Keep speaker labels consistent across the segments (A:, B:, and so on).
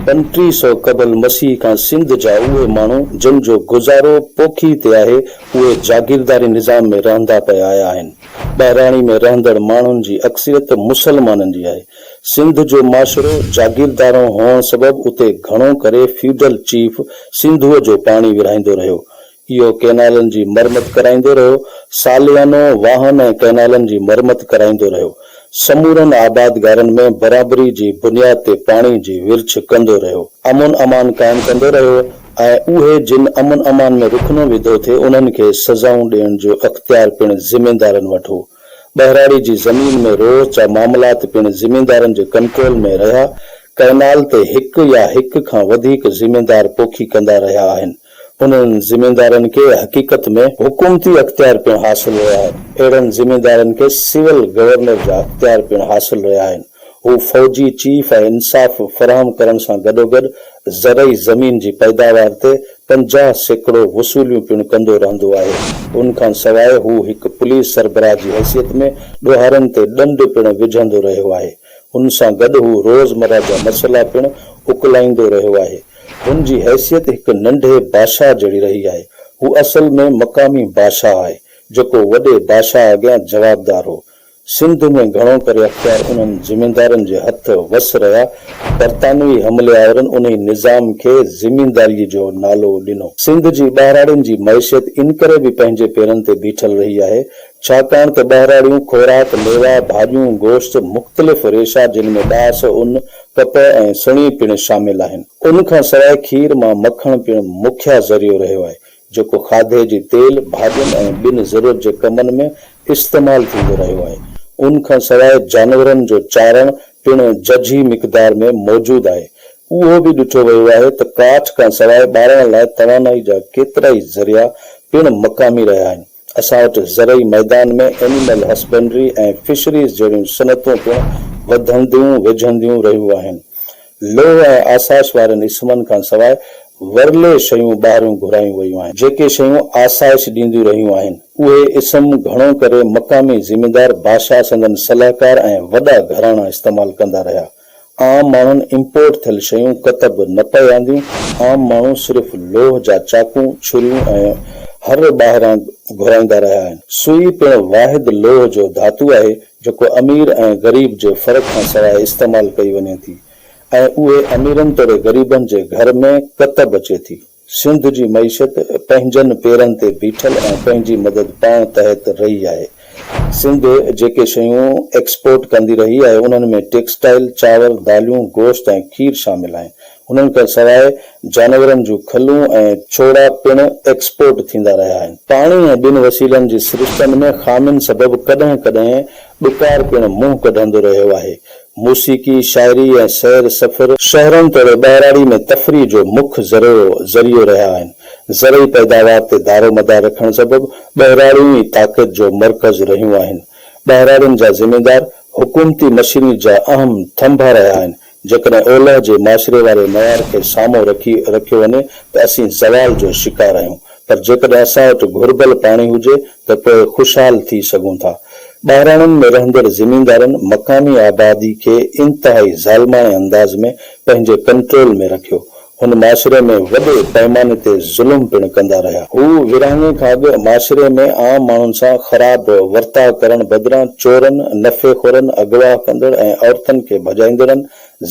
A: 3500 قبل مسيح کان سنڌ جا اهي ماڻهو جن جو گذارو پوکي تي آهي، اهي جاگيرداري نظام ۾ رهندا پئي آيا آهن. ٻهراڙي ۾ رهندڙ ماڻهن جي اڪثريت مسلمانن جي آهي. سنڌ جو معاشرو جاگيرداراڻو هئڻ سبب اتي گهڻو ڪري فيوڊل چيف سنڌوء جو پاڻي ورهائيندو رهيو. اهو ڪئنالن جي مرمت ڪرائيندو رهيو، ساليانو واهن ۽ ڪئنالن جي مرمت ڪرائيندو رهيو. سمورن آبادگارن ۾ برابري جي بنياد تي پاڻي جي ورڇ ڪندو رهيو. امن امان قائم ڪندو رهيو ۽ اهي جن امن امان ۾ رخنو وڌو ٿي انهن کي سزائون ڏيڻ جو اختيار پڻ ذميدارن وٽ هو. ٻهراڙي جي زمين ۾ روز جا معاملات پڻ ذميدارن جي ڪنٽرول ۾ رهيا. ڪئنال تي هڪ يا هڪ کان وڌيڪ ذميدار پوکي ڪندا رهيا آهن. انهن ذميدارن کي حقيقت ۾ حڪومتي اختيار پڻ حاصل رهيا آهن. اهڙن ذميدارن کي سول گورنر جا اختيار پڻ حاصل رهيا آهن. هو فوجي چيف ۽ انصاف فراهم ڪرڻ سان گڏوگڏ زرعي زمين جي پيداوار تي 50% وصوليون پڻ ڪندو رهندو آهي. ان کان سواء هو هڪ پوليس سربراهه جي حيثيت ۾ ڏوهارين تي ڏنڊ پڻ وجهندو رهيو آهي. ان سان گڏ هو روزمره جا مسئلا پڻ اڪلائيندو رهيو آهي. هن جي حيثيت هڪ ننڍي بادشاهه جهڙي رهي آهي. هو اصل ۾ مقامي بادشاهه آهي، جيڪو وڏي بادشاهه اڳيان جوابدار هو. سنڌ ۾ گهڻو ڪري اختيار انهن زميندارن جي هٿ وس رهيا. برطانوي حملي آورن انهي نظام کي زمينداريء جو نالو ڏنو. سنڌ جي ٻهراڙين جي معيشت انڪري به پنهنجي پيرن تي بيٺل رهي آهي، ڇاڪاڻ ته ٻهراڙيون خوراڪ، ميوا، ڀاڄيون، گوشت، مختلف ريشا جن ۾ ڏاس، ان، ڪپهه ۽ سڻي پڻ شامل آهن. ان کان سواء کير مان مکڻ پڻ مکيه ذريعو رهيو آهي، جيڪو کاڌي جي تيل، ڀاڄين ۽ ٻين ضرورت جي ڪمن ۾ استعمال ٿيندو رهيو آهي. ان کان سواء جانورن جو چارڻ پڻ ججهي مقدار ۾ موجود آهي. اهو به ڏٺو ويو آهي ته ڪاٺ کان سواء ٻارڻ لاء توانائي جا ڪيترائي ذريعا پڻ مقامي رهيا آهن. اسان وٽ زرعي ميدان ۾ اينيمل هسبنڊري ۽ فشريز جهڙيون صنعتون پڻ وڌنديون ويجهنديون رهيون آهن. لوهه ۽ آسائش وارن اسمن کان سواء ورلي شيون ٻاهريون گهرايون ويون آهن. جيڪي شيون آسائش ڏينديون رهيون آهن، اهي اسم گهڻو ڪري مقامي زميندار، بادشاهه، سندن صلاحڪار ۽ وڏا گهراڻا استعمال ڪندا رهيا. عام ماڻهن امپورٽ ٿيل شيون ڪتب نه پئي آنديون، عام ماڻهو صرف لوهه جا چاقون، ڇريون ۽ هر ٻاهران گهرائيندا رهيا آهن. سوئي پڻ واحد لوهه جو ڌاتو آهي، جيڪو امير ۽ غريب جي فرق کان سواء استعمال ڪئي وڃي ٿي ۽ اهي اميرن توڙي غريبن جي گهر ۾ ڪتب اچي ٿي. سنڌ جي معيشت پنهنجن پيرن تي بيٺل ۽ پنهنجي مدد پاڻ تحت رهي آهي. سنڌ جيڪي شيون ايڪسپورٽ ڪندي رهي آهي انهن ۾ ٽيڪسٽائل، چانور، داليون، گوشت ۽ کير شامل آهن. انهن کان سواء جانورن جون کلون ۽ ڇوڙا پڻ ايڪسپورٽ ٿيندا رهيا آهن. پاڻي ۽ ٻين وسيلن جي سرشتن ۾ خامين سبب ڪڏهن ڪڏهن ڏڪار پڻ منهن ڪڍندو رهيو آهي. موسيقي، شاعري ۽ سير سفر شهرن توڙي ٻهراڙي ۾ تفريح جو مک ذريعو رهيا آهن. زرعي پيداوار تي دارومدار رکڻ سبب ٻهراڙيون ئي طاقت جو مرڪز رهيون آهن. ٻهراڙين جا زميندار حڪومتي مشينري جا اهم ٿنڀا رهيا آهن. جيڪڏهن اولهه جي معاشري واري معيار کي سامهون رکي رکيو وڃي ته اسين زوال جو شڪار آهيون پر جيڪڏهن اسان وٽ گهربل پاڻي هجي ته پوء خوشحال ٿي سگهون ٿا. ٻهراڙين ۾ رهندڙ زميندارن مقامي آبادي کي انتهائي ظالماڻي انداز ۾ پنهنجي ڪنٽرول ۾ رکيو. هن معاشري ۾ وڏي پئماني تي ظلم پڻ ڪندا رهيا. هو ورهاڱي کان اڳ معاشري ۾ عام ماڻهن سان خراب ورتاء ڪرڻ بدران چورن، نفعي خورن، اغوا ڪندڙ ۽ عورتن کي ڀڄائيندڙن،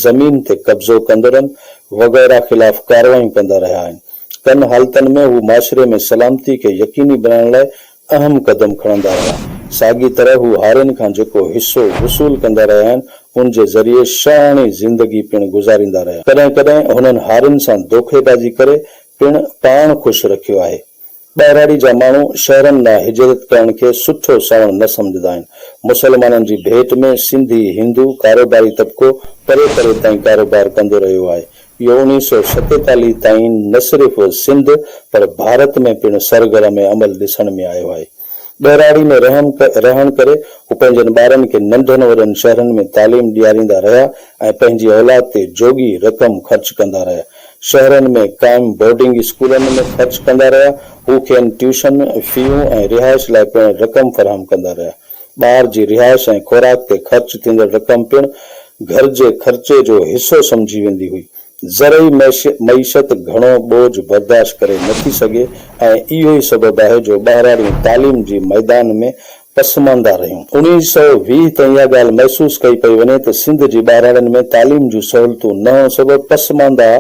A: زمين تي قبضو ڪندڙن وغيره خلاف ڪارروايون ڪندا رهيا آهن. ڪن حالتن ۾ هو معاشري ۾ سلامتي کي يقيني بڻائڻ لاء اهم قدم کڻندا رهيا. ساڳي طرح هو هارين کان جيڪو حصو وصول ڪندا رهيا آهن، ان جي ذريعي شاهاڻي زندگي پڻ گذاريندا رهيا. ڪڏهن ڪڏهن هنن هارين سان دوکيبازي ڪري پڻ پاڻ خوش رکيو آهي. ٻهراڙي جا ماڻهو شهرن ڏانهن هجرت ڪرڻ کي سٺو سوڻ نه سمجهندا آهن. مسلمانن جي ڀيٽ ۾ سنڌي هندو ڪاروباري طبقو پري پري تائين ڪاروبار ڪندو رهيو آهي. اهو 1947 تائين نه صرف سنڌ پر ڀارت ۾ پڻ سرگرم عمل ڏسڻ ۾ آيو آهي. ٻهراڙي ۾ رهڻ ڪري هو پنهنجن ٻارن کي ننڍن وڏن شهرن ۾ تعليم ڏياريندا رهيا ۽ پنهنجي اولاد تي جوڳي رقم خرچ ڪندا رهيا. شهرن ۾ قائم بورڊنگ اسڪولن ۾ خرچ ڪندا رهيا. هو کين ٽيوشن فيون ۽ رهائش لاء پڻ رقم فراهم ڪندا رهيا. ٻار جي رهائش ۽ خوراڪ تي خرچ ٿيندڙ رقم پڻ گهر جي خرچي جو حصو سمجهي ويندي هئي. زرعي معيشت گهڻو ٻوجهه برداشت ڪري نٿي سگهي ۽ اهو ئي سبب آهي جو ٻهراڙيون تعليم جي ميدان ۾ پسمانده رهيون. 1920 تائين اها ڳالهه محسوس ڪئي پئي وڃي ته سنڌ جي ٻهراڙين ۾ تعليم جون سهولتون نه هئڻ سبب پسمانده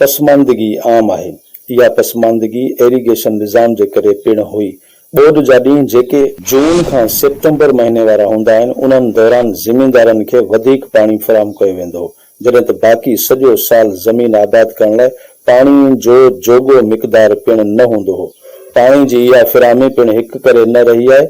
A: پسماندگي عام آهي. اها پسماندگي ايريگيشن نظام جي ڪري پڻ هئي. ٻوڏ جا ڏينهن جيڪي جون کان سيپٽمبر مهيني وارا هوندا آهن، انهن دوران زميندارن کي وڌيڪ پاڻي فراهم ڪيو ويندو هو، جڏهن ته باقي سڄو سال زمين آباد ڪرڻ لاء پاڻي جو جوڳو مقدار پڻ نه هوندو هو. پاڻي جي اها فراهمي پڻ هڪ ڪري نه رهي آهي.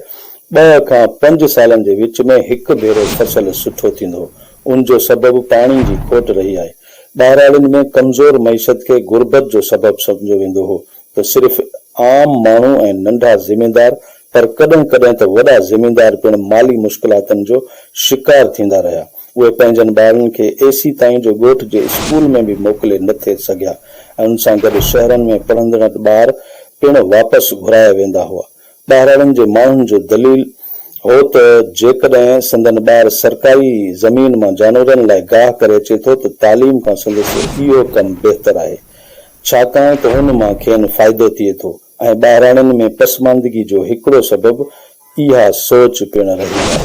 A: ٻه کان پنج سالن جي وچ ۾ هڪ ڀيرو فصل سٺو ٿيندو هو. ان جو سبب پاڻي جي کوٽ رهي آهي. ٻهراڙين ۾ ڪمزور معيشت کي غربت جو سبب سمجهيو ويندو هو. ته صرف عام ماڻهو ۽ ننڍا زميندار پر ڪڏهن ڪڏهن ته وڏا زميندار پڻ مالي مشڪلاتن جو شڪار ٿيندا رهيا. اهي پنهنجن ٻارن کي ايسي تائين جو ڳوٺ جي اسڪول ۾ به موڪلي نه ٿي سگهيا ۽ ان سان گڏ شهرن ۾ پڙهندڙ ٻار پڻ واپس گهرايا ويندا هئا. ٻهراڙين جي ماڻهن جو دليل هو ته جيڪڏهن سندن ٻار سرڪاري زمين مان جانورن لاء گاهه ڪري اچي ٿو ته تعليم کان سندس اهو ڪم بهتر آهي. ڇاڪاڻ ته ان مان کين فائدو ٿئي ٿو ۽ ٻاهراڻين ۾ پسماندگي جو هڪڙو سبب اها سوچ پڻ رهي آهي.